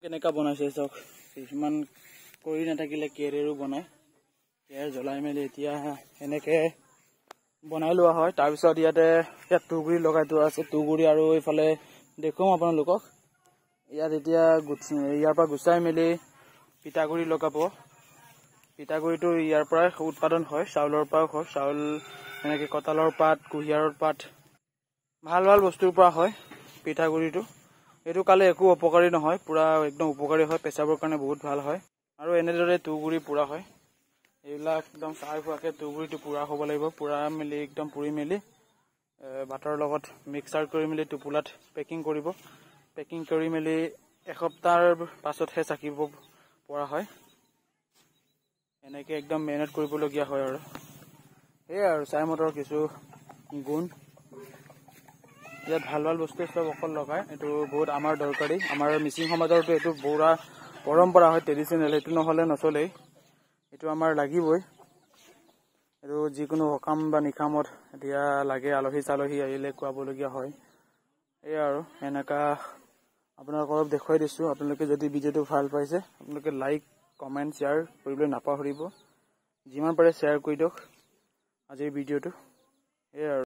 কেনেকুৱা বনাইছে চাওক। কিছুমান কৰি নাথাকিলে কেৰেৰো বনায়। কেৰ জ্বলাই মেলি এতিয়া এনেকৈ বনাই লোৱা হয়। তাৰপিছত ইয়াত তুঁহগুৰি লগাই থোৱা আছে, তুঁহগুৰি। আৰু এইফালে দেখুৱাম আপোনালোকক, ইয়াত এতিয়া ইয়াৰ পৰা গুচাই মেলি পিঠাগুড়ি লগাব। পিঠাগুড়িটো ইয়াৰ পৰাই উৎপাদন হয়, চাউলৰ পৰাও হয়। চাউল এনেকৈ কঁঠালৰ পাত, কুঁহিয়াৰৰ পাত, ভাল ভাল বস্তুৰ পৰা হয় পিঠাগুড়িটো। এইটো খালে একো অপকাৰী নহয়, পূৰা একদম উপকাৰী হয়, পেচাবৰ কাৰণে বহুত ভাল হয়। আৰু এনেদৰে তুঁহগুড়ি পোৰা হয়। এইবিলাক একদম ছাই হোৱাকৈ তুঁহগুড়িটো পোৰা হ'ব লাগিব। পোৰা মেলি একদম পুৰি মেলি ভাতৰ লগত মিক্সাৰ কৰি মেলি টোপোলাত পেকিং কৰিব। পেকিং কৰি মেলি এসপ্তাহৰ পাছতহে চাকিব পৰা হয়। এনেকৈ একদম মেহনত কৰিবলগীয়া হয়। আৰু সেয়াই আৰু ছাই মদৰ কিছু গুণ। ইয়াত ভাল ভাল বস্তু চব অকল লগায়। এইটো বহুত আমাৰ দৰকাৰী। আমাৰ মিচিং সমাজৰতো এইটো পুৰা পৰম্পৰা হয়, ট্ৰেডিশ্যনেল। সেইটো নহ'লে নচলেই। এইটো আমাৰ লাগিবই। এইটো যিকোনো সকাম বা নিকামত এতিয়া লাগে, আলহী চালহী আহিলে খুৱাবলগীয়া হয়। এয়া আৰু এনেকুৱা আপোনালোকক অলপ দেখুৱাই দিছোঁ। আপোনালোকে যদি ভিডিঅ'টো ভাল পাইছে, আপোনালোকে লাইক, কমেণ্ট, শ্বেয়াৰ কৰিবলৈ নাপাহৰিব। যিমান পাৰে শ্বেয়াৰ কৰি দিয়ক আজিৰ ভিডিঅ'টো। এয়া আৰু।